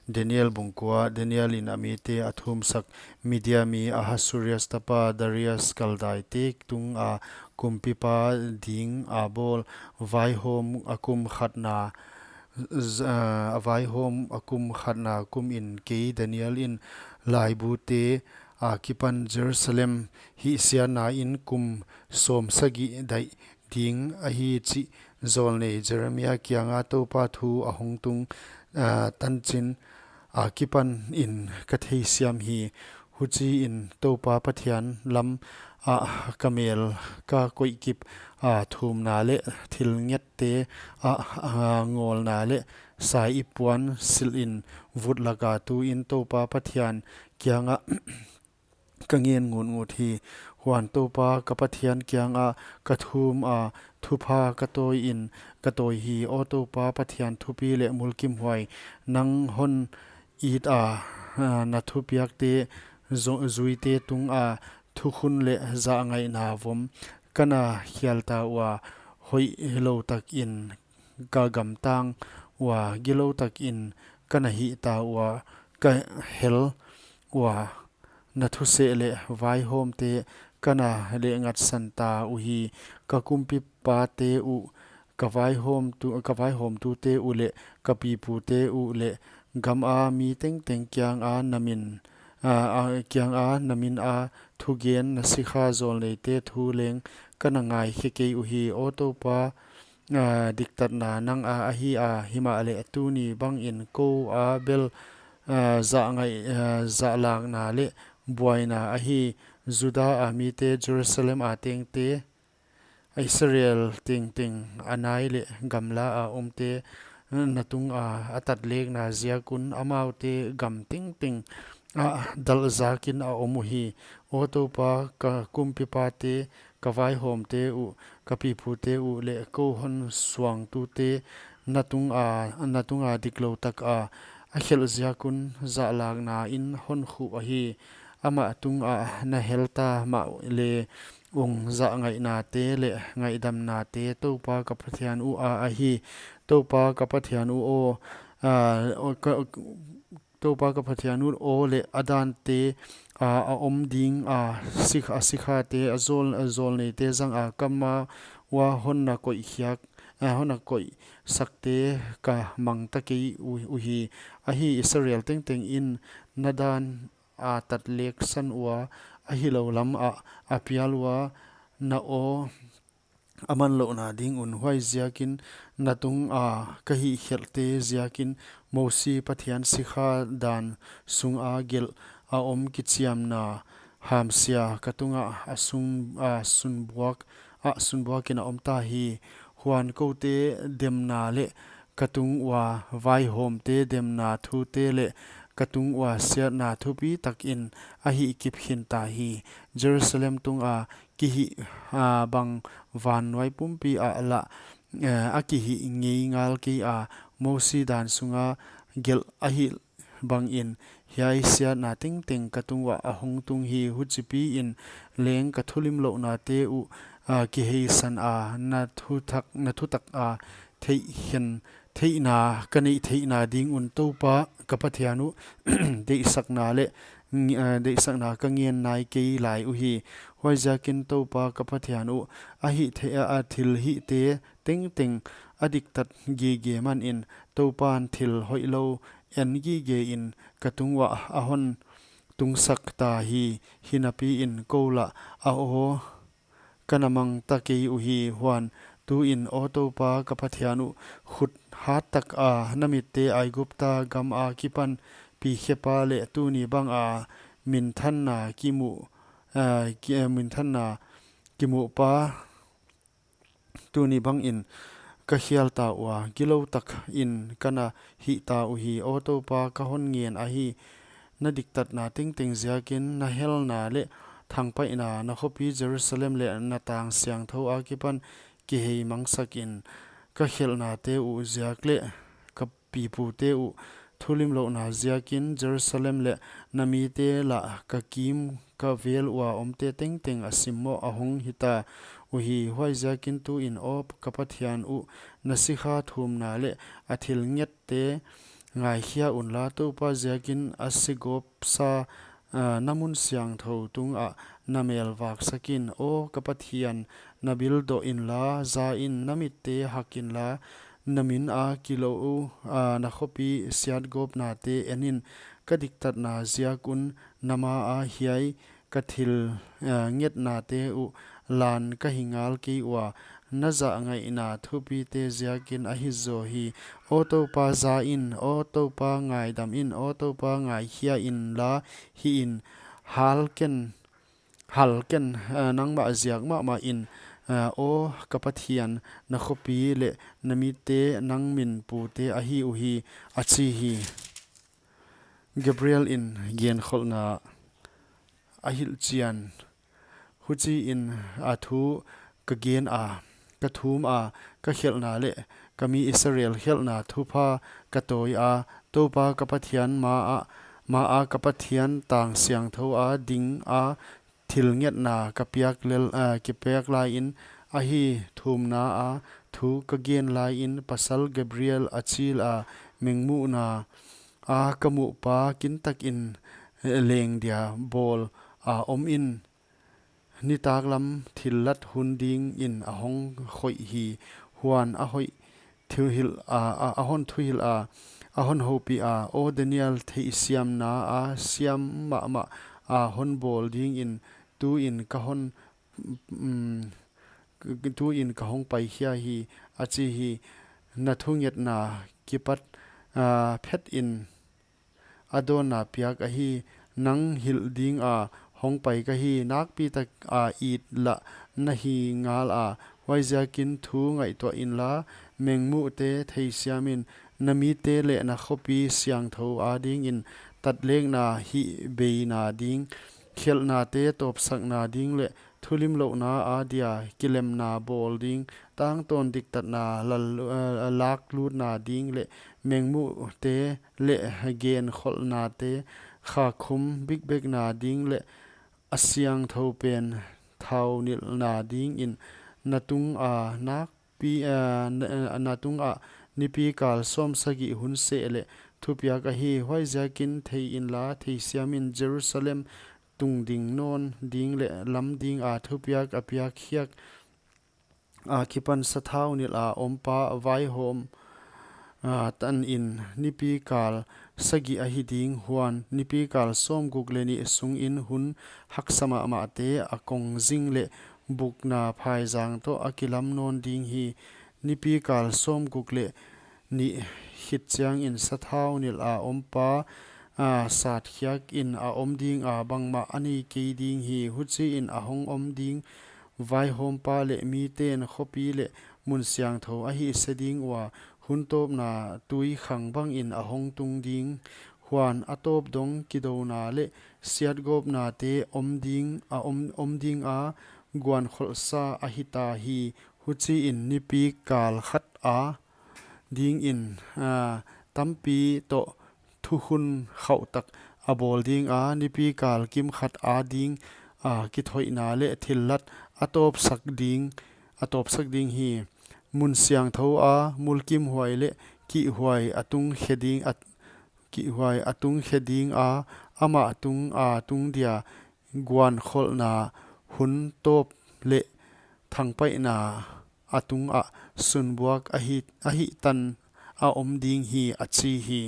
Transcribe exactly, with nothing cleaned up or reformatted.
Daniel bung kua. Daniel in a mite a thumsak. Media mi Ahasuerus tapa Darius Kaldaite tunga kumpipa ding a bawl, vaihawm a kum khatna, z-, ah, a vaihawm a kum khatna kumin kei Daniel in laibute akipan Jerusalem hihsiatna in kum sawmsagih daih ding ahi chih zawlnei Jeremia kianga Toupa thu a hong tung, ah, tanchin akipanin ka theisiam hi. Huchiin Toupa Pathian lamah ka mel ka koihkip a, thumna leh thil ngette ah, ah, ngawlna leh saiip puan silhin vut laka tuin Toupa Pathian kiangah ka ngen ngutngut hi. Huan Toupa ka Pathian kiangah ka thum a, thupha ka tawiin ka tawi hi. Aw Toupa Pathian thupi leh mulkimhuai, nang hon it a, ah, na thupiakte zu-, zuite tunga thukhun leh zahngaihna vom ka na khial ta ua, hoihlou takin ka gamtang ua, gilou takin ka na hih ta ua, ka hel ua, na thuseh leh vaihawmte ka na lehngatsan ta uhi. Ka kumpipate uh, ka vaihawmtu, ka vaihawmtute uh leh ka pipute uh leh gama mi tengteng kianga na min, ah, ah, kianga na mina thugen na sikha zawlneite thu leng ka na ngaikhe kei uhi. Aw Toupa, ah, diktatna nanga ahi a, himahleh tuni bangin koua bel, ah, zahngaih, ah, zahlakna leh buaina ahi. Juda a mite, Jerusalem a tengte, Israel tengteng a nai leh gamla a omte na tunga a tatlekna ziak un amaute gam tengteng ah dalh zakin a om uhi. Aw Toupa, ka kumpipate, ka vaihawmte uh, ka pipute uh leh kou hon suangtute na tunga, na tunga diklou taka a khelh ziak un zahlakna in hon khuh ahi. Amah tunga na hel ta mahleh ung, zahngaihna te leh ngaihdamna te Toupa ka Pathian uh a ahi. Toupa ka Pathian uh aw, ah, aw, ka, Toupa ka Pathian uh aw leh a dante, ah, a om ding, ah, sik-, a sikhate, a zawl, a zawlneite zanga ka ma ua hon na koihkhiak, ah, hon na koihsakte ka mang ta kei u-, uhi. Ahi, Israel tengteng in na dan a tatleksan ua, ahihlouh lamah a pial ua, na aw a manlouhna ding un. Huaiziakin na tunga ka hihkhelhte ziakin Mosi Pathian sikha dan sunga gelh a om kichiamna hamsia ka tungah a sun, a sunbuak, a sunbuakin a om ta hi. Huan koute demna leh ka tung ua vaihawmte demna thute leh ka tung ua siatna thupi takin a hihkip khin ta hi. Jerusalem tunga kihih, ah, bang vannuai pumpi ah lah, eh, a kihih ngei ngal kei a, Mosi dan sunga gelh ahih bangin hiai siatna tengteng ka tung uah a hong tung hi. Huchipiin leng ka thulimlouhnate uh, ah, kiheisan a, na thutak, na thutak a theihkhen theihna ka neih theihna ding un Toupa ka Pathian uh deihsakna leh, ng-, ah, deihsakna ka ngen nai kei lai uhi. Huaiziakin Toupa ka Pathian uh a hihthei a, a thilhihte tengteng a diktat gige manin Toupan thil hoihlou en gigein ka tung uah a hon tungsak ta hi. Hinapiin kou lah a aw ka na mang ta kei uhi. Huan tuin aw Toupa ka Pathian uh, khut hat taka na mitte Aigupta gam akipan pi khepa leh tuni banga minthanna kimu, ah, ki, eh, minthanna kimuhpa tuni bangin ka khial ta ua, gilou takin ka na hih ta uhi. Aw Toupa, ka hon ngen ahi, na diktatna tengteng ziakin, na helna leh thangpaihna, na khopi Jerusalem leh na tang siangthou akipan kihei mangsakin, ka khelhnate uh ziak leh ka pipute uh thulimlouhna ziakin Jerusalem leh na mite lah ka kim ka vel ua omte tengteng a simmoh a hong hita uhi. Huaiziakin tuin aw ka Pathian uh, na sikha thumna leh a thil ngette ngaikhia unla, Toupa ziakin a sigawpsa, ah, na mun siangthou tungah na mel vaksak in. Aw ka Pathian, na bil doh inla, za in; na mitte hak inla, na min a kilou, ah, na khopi siatgawpnate en in. Ka diktatna ziak un na ma a hiai ka thil, eh, ngetnate uh lan ka hi ngal kei ua; na zahngaihna thupite ziakin ahi zaw hi. Aw Toupa, za in; aw Toupa, ngaidam in; aw Toupa, ngaikhia inla, hih in. Hal ken, hal ken, eh, nangmah ziak mahmah in, eh, aw ka Pathian, na khopi leh na mitte, nang min pute ahi uhi, a chi hi. Gabriel in genkholhna a hilhchian. Huchiin a thu ka gen a, ka thum a, ka khelhna leh ka mi Israel khelhna thupha ka tawi a, Toupa ka Pathian ma a, ma a ka Pathian tang siangthou a ding a thil ngetna ka piak lel, ah, ka piak lai in, ahi thumna a thu ka gen lai in, pasal Gabriel a chil a, mengmuhna a ka muhpa kintak in, eh, leng dia bawl a om in, nitaklam thillat hun ding in a hong khoih hi. Huan a hoih thuhilh a, a, a hon thuhilh a, a hon hopih a, aw Daniel, theihsiamna a siam mahmah a hon bawl ding in tu in ka hon, mm, tu in ka hong paikhia hi, a chi hi. Na thungetna kipat, ah, phet in a dawnna piak ahi. Nang hilh ding a hong pai ka hi, nakpitak a it lah na hi ngal a, huaiziakin thu ngaihtuah inla, mengmuhte theisiam in. Na mite leh na khopi siangthou a ding in tatlekna hihbeina ding, khelhnate tawpsakna ding leh thulimlouhna a dia kilemna bawl ding, tangtawn diktatna lal, eh, laklutna ding leh mengmuhte leh genkholhnate khakhum bikbekna ding leh a siangthou pen thaunilhna ding in na tung a nak pi, eh, na, eh, na tungah nipi kal sawmsagih hun seh leh thupiak ahi. Huaiziakin thei inla, theisiam in, Jerusalem tungding nawn ding leh lam ding a thupiak a piak khiak a kipan sathau nilh a ompa vaihawm, ah, tan in nipi kal sagih ahi ding. Huan nipi kal sawmguk leh nih sung in hun haksa mahmahte a kong zing leh bukna phaizang toh a kilam nawn ding hi. Nipi kal sawmguk leh nih khit chiang in sathau nilh a ompa, ah, sat khiak in a om ding a, bangmah a nei kei ding hi. Huchiin a hong om ding vaihawmpa leh miten khopi leh mun siangthou a hihse ding ua, hun tawpna tui khang bangin a hong tung ding. Huan a tawp dong kidouna leh siatgawpnate om ding, a om, om ding a, guankholhsa a hita hi. Huchiin nipi kal khat a ding in, ah, tampi toh thukhun khauhtak a bawl ding a, nipi kal kimkhat a ding, ah, kithoihna leh thillat a tawpsak ding, a tawpsak ding hi. Mun siangthou a mulkimhuai leh kihhuai a tung khe ding, a kihhuai a tung khe ding a, amah tung a tung dia guankholhna hun tawp leh thangpaihna a tungah sunbuak a hih, a hih tan a om ding hi, a chi hi.